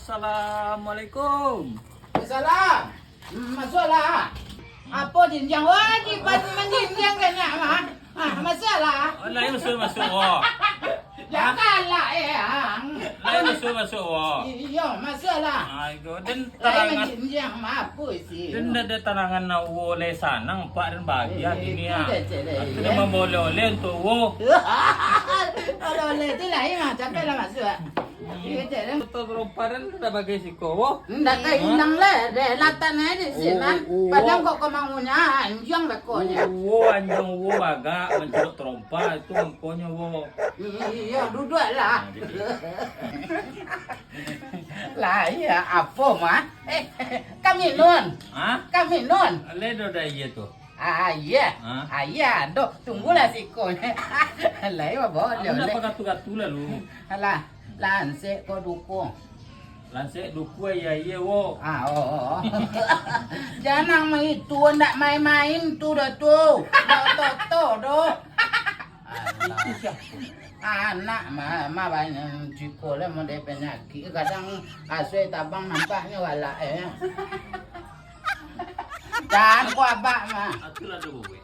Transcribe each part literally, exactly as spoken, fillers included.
Assalamualaikum. Salam. Hmm, masuaklah. Apo jinjiang? Wah, kipas manjinjiang kan, nak, mah? Ah, masuaklah. Oh, lai masuak-masuak, wo. Janganlah, eh, ang. Lai masuak-masuak, wo. Iyo, masuaklah. Aigo, den tarangan. Lai manjinjiang, mah, apo isi? Den ndak ada tarangan nak wo lai sanang, Pak, den bahagia. Eh, kini, itu ah. Dah, cek, dah, aku iya. Dah mambawa oleh-oleh untuk wo. Oleh-oleh tu lai, mah, capeklah masuak. Iya, cek, dah. Motor teromparan tu dah bagai siko, wo. Ndak ka inang lah, deh, latan aja di sini. Oh, oh, oh. Padahal kok kau maunya, anjing bekonyo. Oh, oh, anjing, wo, bagak, mancuruk terompa, itu angkonyo, wo. Iya, duduklah. Nah, gitu. Lah, iya, apo, mah? Eh, kami nun. Hah? Kami nun. Lai do dah iya tu. Ah, iya. Hah? Ah, iya, doh. Tunggulah siko. Lai, bawa. Aku dia ndak oleh. Pagatu-gatu lalu. Alah, lansek ko duko. Lansek duko, iya, iya, wo. Ah, oh, oh, oh. Jangan maitu, ndak main-main tu dah tu. Ndak toto doh. Alah. Anak mah, mah banyak ciko lah, mau dia penyakit. Kadang kasui tabang nampaknyo galak, eh. Dan ko abak mah. Atulah ado baubek.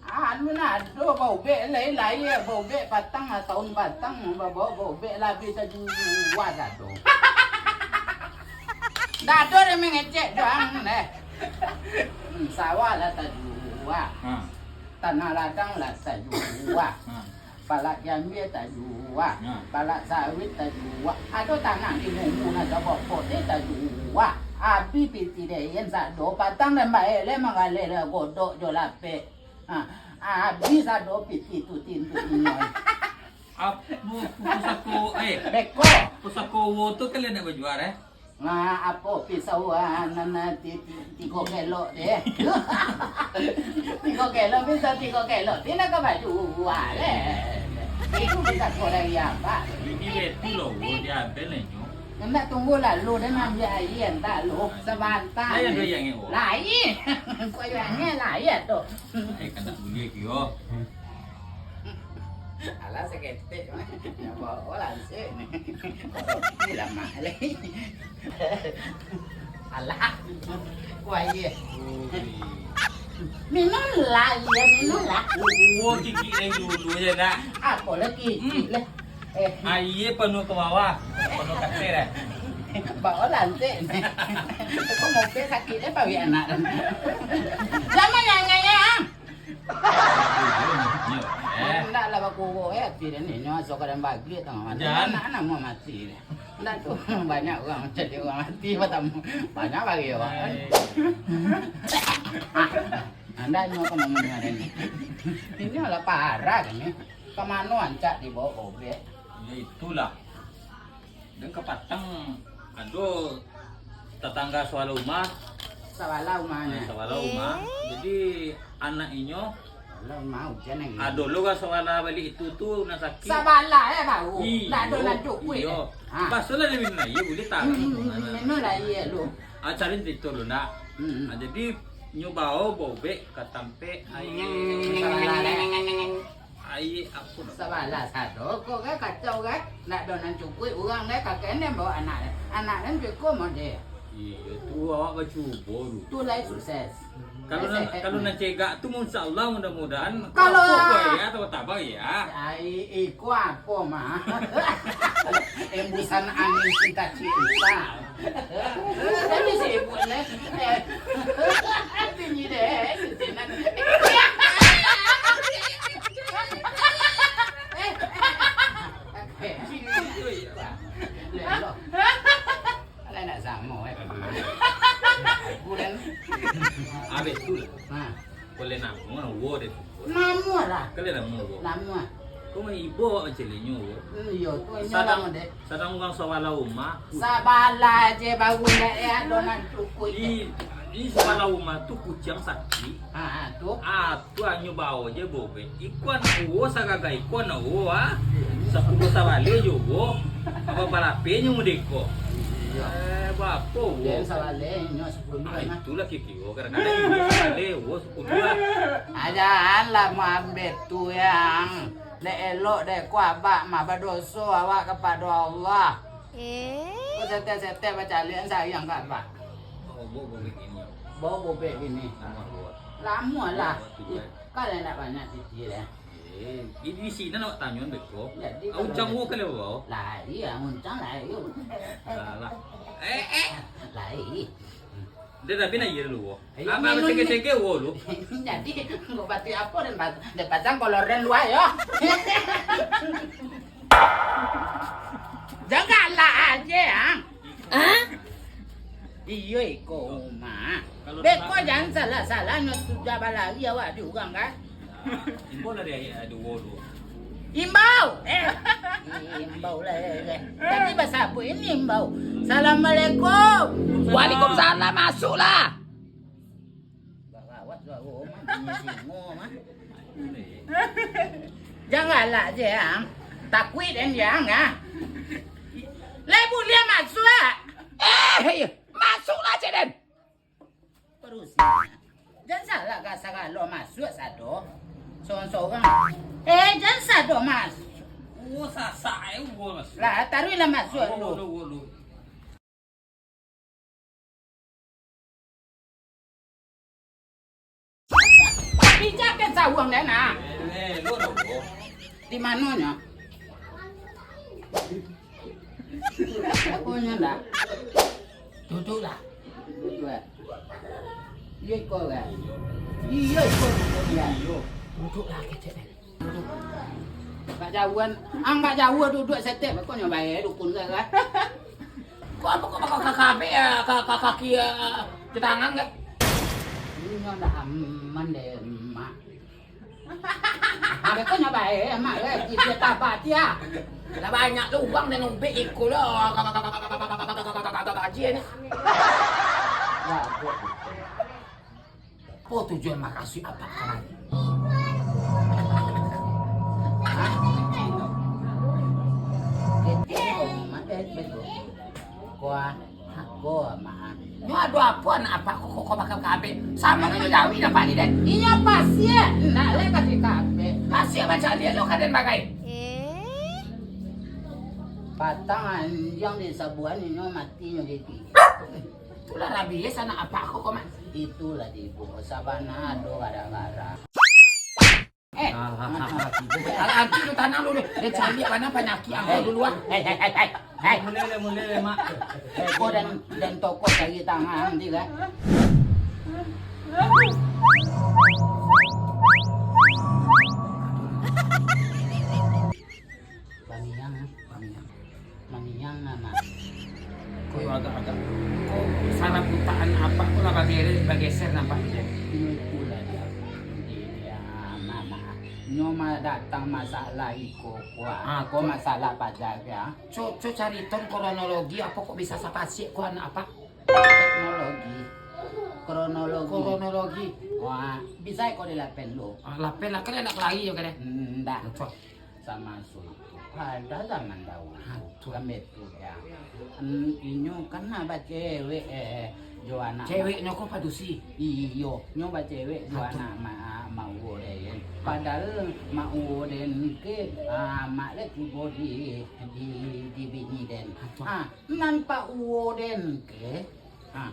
Anu nah, ado baubek lai-lai, baubek patang, ah, taun patang, babawa baubek lah, bisa jual dah tu. Ndak ado deh mangecek doang deh. Hmm, sawah lah tajua. Ha. Tanah ladang lah tajua. Ha. Palak jambia tajua. Ha. Palak sawit tajua. Ado tanah di Mumu nan sabopok deh tajua. Abih pitih deh, iyan sado patang dan bae leh manggaleh lah godok jo lapeh. Ha. Abih sado pitih tu tintu inyo. Apo pusako, eh? Beko. Pusako wo tu kalian nak bajual, eh? Nah, apo pisau, ah, nan, nan ti-, ti-, tigo kelok deh. Tigo kelok, pisau tigo kelok. Ti nak ka bajual, eh. Itu bisa korang ya, Pak. Ini betul loh, wo, dia ambil lah, nyo. Ndak tunggu lalu, dia ambil air, entah lu. Sabanta. Ayo, dua yang, wo. Lain. Kau yang lain tu. Eh, kan tak boleh, kio. Alah, saketek. Ya, bawa lansik ni. Korupsi lah, Mak, lai. Alah. Kuah, iya. Ui. Minumlah, iya, minumlah. Wo, kikik dari dulu je, nak. Apo lagi, hmm, kikik lah. Eh. Aia panuah ka bawah, panuah ka ateh dah. Bawa lansik ni. Kok moped sakik deh, pawik anak tu. Jangan nyanyi, ya. Eh. Ndak lah bakurok, eh, ati dia ni. Nyo so kadang bagi tengah malam. Jan. Anak-anak mau mati deh. Ndak tu, banyak urang jadi urang mati batamu. Banyak bagi awak. Hai. Ah, ndak nyo ka mano ni. Ini lah parah ni. Ka mano ancak dibawa baubek? Ya itulah. Dan kapatang ado tatangga sabalah umah. Sabalah umahnyo. Eh, sabalah umah. Jadi, anak inyo. Sabalah umah, ujan nan ado lo ka sabalah baliak itu tu nan sakik. Sabalah, eh, baru. Iyo, ndak ado nan cukuik, iyo. Ha. Basuhlah dia minum aia, buliah tarang. Hmm, hmm, hmm, minumlah aia lu. Ah, cari cerita lu, nak. Hmm, hmm. Ah, jadi, nyo bawa baubek ka tampek aia. Sabalah, eh. Aia apo nak? Sabalah sado ko kan, kacau kan? Ndak ado nan cukuik urang deh, kakek ni bawa anak deh. Anak kan cukuik model. Iyo, tu awak bacubo tu. Tu lai sukses. Kalau nan, kalau nan cegak tu, insya Allah, mudah-mudahan. Kalau apo ko ya, atau tabang ya. Ai, iko apo mah? Embusan angin cinta-cinta. Tapi sibuk ni. Eh. Tinggi deh, di sini. Eh. Lelo. Alah, nak samo, eh. Bulan. Abis tu. Nah. Boleh namo, wo deh. Namo lah. Kalian namo, wo. Namo. Kau mah ibo awak macam ni, wo. Hmm, iyo, tu inyo sadang, namo deh. Sadang urang sabalah umah. Sabalah je baru nak, eh, ado nan cukuik. Di, di sabalah umah tu kuciang sakik. Ha, ha, tu. Ah, tu anyo bawa je baubek. Iko anak uwo, sagaga iko anak uwo, ah. Sapuluah sabaleh jo uwo. Apa balapenyo mudeko? Iyo. Eh, bapo uwo? Den sabaleh, inyo sapuluah, ah, nah. Itulah kikio. Kadang-kadang inyo sabaleh, uwo sapuluah. Ah, janganlah maambiak tu, Yang. Dek elok, dek ko abak mah badoso awak kapado Allah. Eh? Setek-setek bacaliak sayang ka abah. Oh, bau bobek gini. Bau bobek gini. Lamo lah. Lamo lah. Lamo tu, eh. Kan ndak banyak titi deh. Eh, di, di siko nak tanyo beko. Jadi, uncang kalau wo kali wo? Lai, ah, uncang lai. Alah. Eh, eh. Lai. Dia tapi nak iya dulu wo. Ayo, apa minum ni. Seke-seke wo lu? Jadi, kok batu apo dan batu, dia pasang kolor dan luar yo. Janganlah aja, ang. Hah? Iyo, iko rumah. Beko jan salah-salah nyo sudah balari awak di urang, kan? Imbau lah dia, eh, duo tu. Imbau! Eh, imbau lah, eh, eh. Tadi basabuik ini imbau. Assalamualaikum. Waalaikumsalam, masuklah. Gawat, gawat, mah, bunyi singo, mah. Janganlah, Jang. Takuik, den, Jang, ah. Lai buliah masuak? Eh, iyo. Masuaklah, cek den. Parusi. Jan salah ka sagalo masuak sado. Sorang-sorang. Eh, jan sado masuak. Oh, sasak, eh, oh, masuak. Lah, taruihlah masuak dulu. Oh, dulu, dulu. Picakan sawang den, ah. Eh, eh, lu ado, bro. Di manonyo? Aponyo ndak? Duduklah. Duduk, eh. Iyo, iko, eh. Iyo, iko, duduk, eh. Duduklah, kecek, eh. Agak jauhan, agak jauah duduak setek, kok nyo bae dukun ka, kan? Kok apo kok bakal ka kabek, ya, ka, ka kaki, ya, ka tangan, kan? Inyo ndak aman deh, Mak. Abek kok nyo bae, Mak, eh, dia tabati, ya. Lah banyak lubang dan ubek iko lah. Aji ni. Wah, kok. Apo tujuan makasuik apak kamari? Hah? Kecek, Mak, eh, betul. Ko, ha, ko, Mak. Nyo ado apo anak apak ko, ko, ko bakal kabek? Samo nyo jawi apak ni, den. Inyo pasiak, ndak lai ka dikabek. Pasiak macam dia lo kaden bagai. Eh? Patang anjiang di sabuan inyo mati nyo jadi. Itulah rabies anak apak ko, ko, Mak. Itulah di ibu, sabana ado gara-gara. Eh. Ah, ah, ah, ah. Alah, anti lu tanang dulu. Dia cari mana panyakik angkau dulu, ah. Hei, hei, hei, hei, hei. Mulai, mulai, Mak. Kau dan, dan toko cari tangan nanti, kan? Baniang, eh. Baniang. Maniang, Amak. Ko yo agak-agak. Ko sarabutaan apak ko lah bageser, bageser nampak ni. Iyo itulah dia. Dia, Amak. Nyo mah datang masalah iko ko, ah. Ah, ko masalah paja, ah. Co, co cariton kronologi apo kok bisa sapasiak ko anak apak? Teknologi. Kronologi. Kronologi. Wah, bisa ko dilapen lu? Ah, lapen lah, kan anak lagi yo, kan, eh? Ndak. Cok. Samaso itu, pada zaman dahulu, kan baitu, ya. Inyo kan bacewek, eh, jo anak. Ceweknyo ko padusi? Iyo, nyo bacewek jo anak ma-, Mak Uwo den. Padahal Mak Uwo den ke, ah, amak lai tibo di, di, di bini den. Ah, nan Pak Uwo den ke, ha,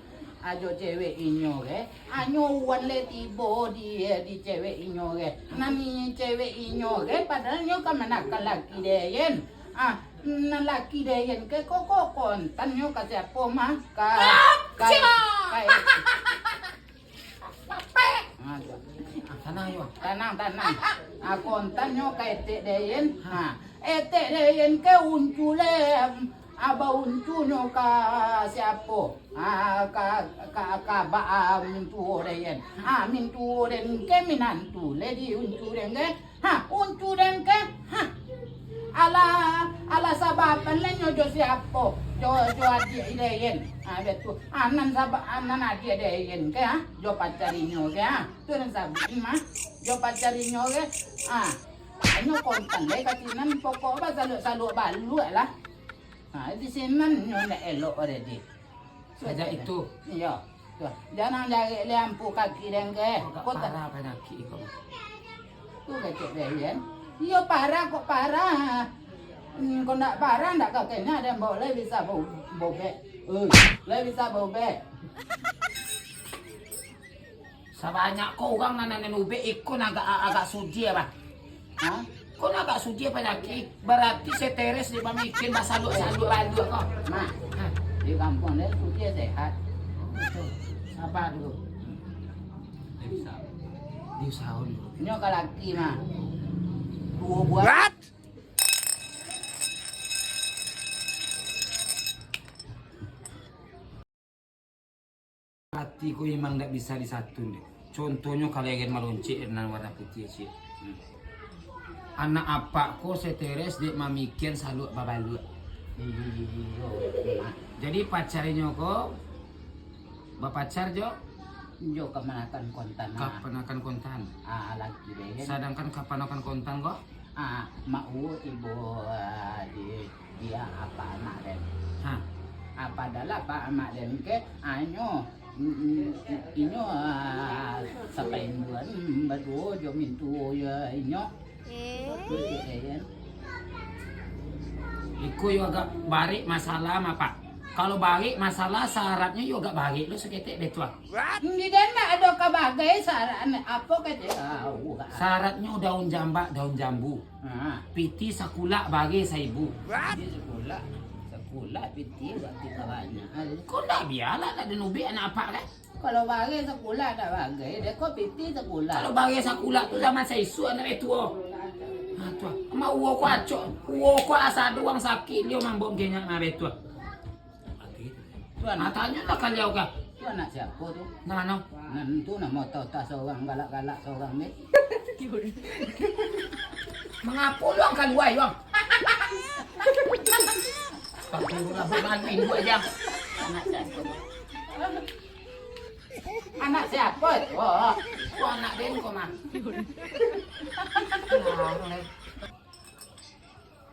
ajo cewek inyo ke, anyo wan le tibo di, di cewek inyo ke. Nan cewek inyo ke, padahal nyo ka manakan laki den. Ha, nan laki den ke, kok, kok kontan nyo ka siapo mah? Ka, ka, ka, Tanang, yo. Tanang, tanang. Ah, kontan nyo ka etek den. Ha, etek den ke uncu le. Aba uncu nyo ka siapo? Ah, ka, ka, ka ba, ah, mintuo den. Ah, mintuo den ke minantu le di uncu den ke. Ha, uncu den ke? Ha. Alah, alah sababan le nyo jo siapo? Jo, jo adiak den. Ha, betul. Ah, nan saba-, ah, nan adiak den ke, ha? Jo pacar inyo ke, ha? Tu nan sabuik mah. Jo pacar inyo ke, ha. Inyo kontan le ka sinan, pokok ba saluak-saluak baluak lah. Ha, di sinan nyo ndak elok already. Sajak itu. Iyo. Tuh, janang jarek le ampu kaki den ke. Kok agak parah panyakik ko. Tu kecek den. Iyo, parah kok parah. Hmm, kok ndak barang ndak ka kena den bao lai bisa bau-, baubek. Eh, lai bisa baubek. Sabanyak ko urang nan nan ubek iko nan agak, agak sudie, Bang. Hah? Ko nan agak sudie panyakik. Barati stres dek mamikian basaluak-saluak baluak ko. Mak, hah? Di kampuang den sudie sehat. Saba dulu. Diusaho dulu. Nyo ka laki, Mak. Duo buah. What? Ati ko memang ndak bisa disatun deh. Contohnyo kalegen maloncek nan warna putiah, Cik. Hmm. Anak apak ko stres dek mamikian saluak babaluak. Iyo, Mak. Jadi pacarnyo ko bapacar jo? Jo kamanakan kontan, ah. Kapanakan kontan. Ah, laki deh, kan? Sadangkan kapanakan kontan ko? Ah, mak uwo tibo, ah, di, di apak amak den. Ha. Ah, padalah apak amak den ke, ah, inyo, mm, mm, inyo, ah, sapainduan baduo jo mintuo yo inyo. Eh. Iko yo agak barek masalah, Mak, Pak. Kalau barek masalah, syaratnyo yo agak barek lo saketek deh tu, ah. Di den ndak ado ka bagai syarat, apo kecek? Ah, wah. Syaratnyo daun jambak, daun jambu. Ha. Pitih sakulak, bareh saibu. Pitih sakulak, sakulak pitih, berarti ka banyak. Ko ndak bialah, ndak den ubek anak apak kan? Kalau bareh sakulak ndak bagai, deh ko pitih sakulak. Kalau bareh sakulak tu zaman saisuak anak betuo. Ha, tu. Amak uwo ko acok, uwo ko asa ado urang sakik, liau mambok genyak anak betuo. Tu anak. Ah, tanyolah ka liau ka. Tu anak siapo tu? Nah, no. Nan tu namo tau-tau sorang galak-galak sorang ni. Mangapo luang kalua, luang? Astagfirullah, malu induak aja. Anak siapo tu? Anak siapo tu? Oh, tu anak den ko mah. Nah, no.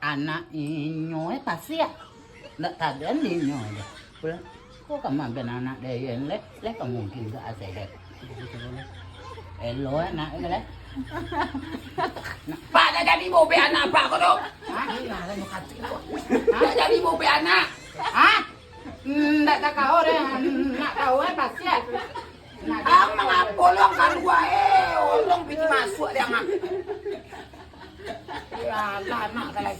Anak inyo, eh, pasiak. Ndak taden inyo je. Pulang, ko ka maben anak den, leh, leh ka mungkin ka asehet. Elo, eh, nak, eh, leh. Pak, nak jadi bobek anak apak ko tu? Hah? Nak jadi bobek anak? Hah? Ndak takao deh, nak tau, eh, pasiak. Nak, ah, mangapo luang kalua, eh? Olong piti masuak deh, Mak. Alah, nak, kalau